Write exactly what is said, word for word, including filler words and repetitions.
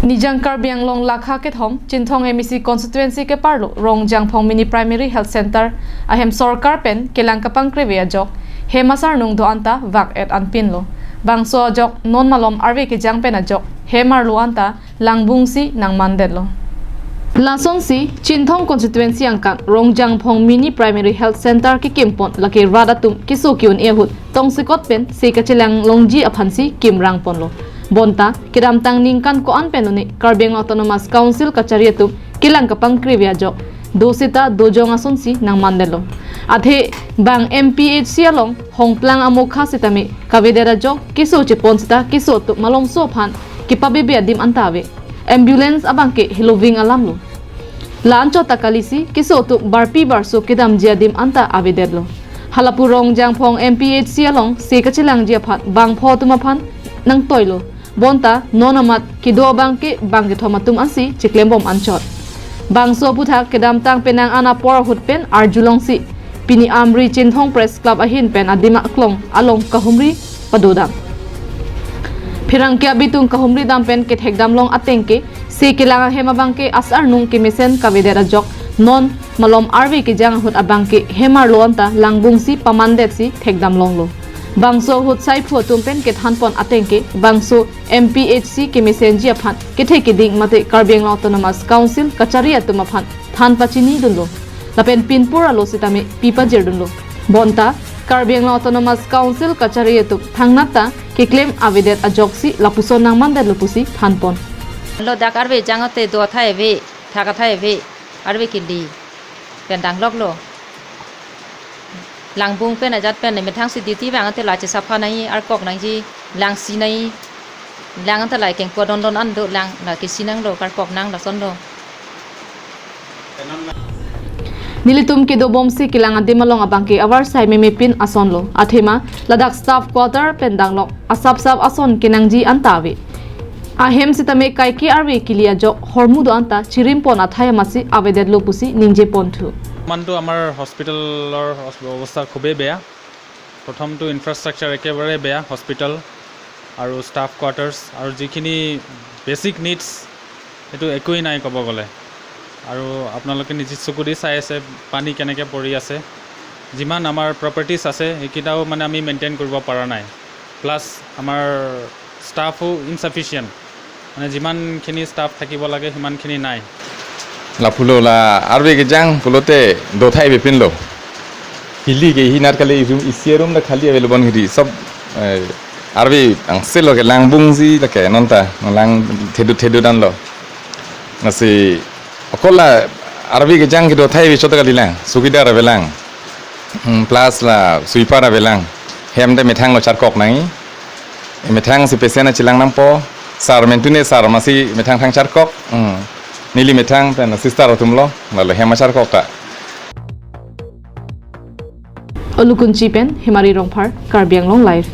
Nijang Karbi Anglong lakha kethom Chinthong M A C constituency keparlo Rongjangphong Mini Primary Health Center ahem sorkar pen kelang kapangkrevi ajok hem asarnung do anta vak-et anpinlo. Bangso ajok non malom arve kejang pen ajok hem arlo anta langbungsi nangmandetlo. Lasonsi Chinthong constituency angkan Rongjangphong Mini Primary Health Center kekimpon lake rat atum keso ke-un-e ahut tongsekot pen se kachelang longji aphansi kimrangponlo. Bonta kedamtang ningkan ko-an pen une Karbi Anglong Autonomous Council kachari atum kelang kapangkrevi ajok do seta dojong asonsi nangmandetlo. Athe bang M P H C along hongplang amokha sitame kavedet ajok keso chepon seta keso atum malomso aphan kepabebe adim anta ave. Ambulance abangke heloving alamlo. La-anchot ta kalisi keso atum barpi barso kedamji adim anta avedetlo. Halapu Rongjangphong M P H C along se kachelangji aphan bangpho atum aphan nangtoilo. Bonta non amat kedo abangke bangkethom atum ansi chiklembom anchot. Bangso aputhak kedamtang penang an apor ahut pen arjulongsi pini Amri Chinthong Press Club ahin pen adim aklong along kahumri padodam. Pherangke abitung kahumri dam pen kethekdamlong atengke se kelang ahem abangke asarnung kemesen kavedet ajok non malom arve kejang ahut abangke hem arlo anta langbungsi pamandetsi thekdamlonglo. Bangso ahut saiphu atum pen kethanpon atengke bangso M P H C kemesenji aphan kethe keding mate Karbi Anglong Autonomous Council kachari atum aphan than pachinidunlo. Lapen pinpur arlo sitame pi pajirdunlo. Bonta Karbi Anglong Autonomous Council kachari atum thangnat ta keklem avedet ajoksi lapuson nangmandetlo pusi thanpon. Lo dak arve jang ate do athai ave, thak athai ave, arve kili. Pen dangloklo. Langbung pen ajat pen methang si duty vang ante la chesapha nai, arkok nangji, lang si nai. Lang ante la kengpo dondon an do lang, la kesi nanglo, karkok nang lason lo. Nelitum kedobomsi kelang adim along abangke avarsai memepin asonlo. Athema ladak staff quarter pen danglok asapsap ason kenangji anta ave. Ahem sitame kaike arve kili ajok hormu do anta chirimpon athai amatsi avedetlo pusi ningjeponthu. বৰ্তমানটো আমাৰ হস্পিটেলৰ অৱস্থা খুবেই বেয়া। প্ৰথমটো ইনফ্ৰাষ্ট্ৰাকচাৰ একেবাৰে বেয়া, হস্পিটেল আৰু ষ্টাফ কোৱাৰ্টাৰ্ছ আৰু যিখিনি বেচিক নিডছ, সেইটো একোৱেই নাই ক'ব গ'লে। আৰু আপোনালোকে নিজে চকু দি চাই আছে পানী কেনেকে পৰি আছে। যিমান আমাৰ প্ৰপাৰ্টিজ আছে, সেইকেইটাও মানে আমি মেইনটেইন কৰিব পৰা নাই। প্লাছ আমাৰ ষ্টাফো ইনচাফিচিয়েণ্ট, মানে যিমানখিনি ষ্টাফ থাকিব লাগে সিমানখিনি নাই। Lapulo la arve kejang pulote do athai avepinlo. Hili ke hi nat kali room, isi room ta khali avelo, bon hiri sob, eh, arve angselo ke langbungsi lake nonta lang thedu thedu danlo. Lasi okol la arve kejang ke do athai ave chot kali lang, sukidar avelang. Hmm, plus la sweeper avelang. Hem te methang lo charkok nangji. Methang si patient achelang nangpo. Sir mentune sir masi methang thang charkok. Hmm. Neli methang pen sister atum lo. Lalo hem charkok ta. Olukunchi pen Hemari Rongphar, Karbi Anglong Live.